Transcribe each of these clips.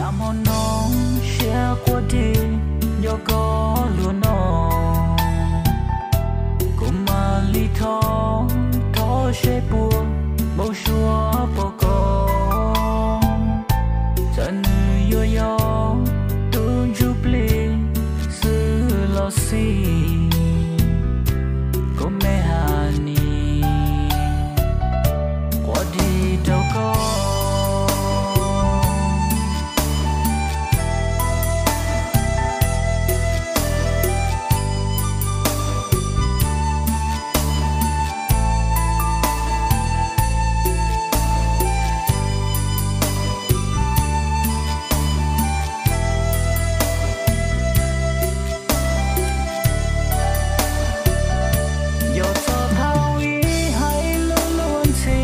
Cas hmo no siab quaj dig nco koj luag no, kuv mam li thov, thov seb puas npau suav pom koj, txawm nws yuav yog tus ntsuj plig xwb los xij, kuv me Haj Nis quaj dig rau koj. Yog txog thaum ib hais lus luag ntxhi,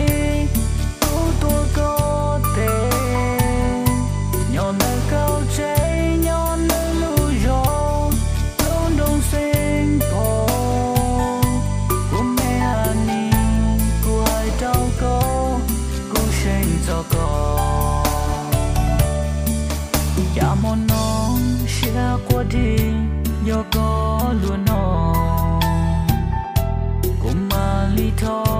kuv tuav koj tes, nyob ntawm kaum tsev, nyob ntawm lub zos, lub nroog Xeev Phos, kuv me Haj Nis, kuv hais rau koj, kuv seev txog koj. Cas hmo no siab quaj dig nco koj luag no, kuv mam li thov,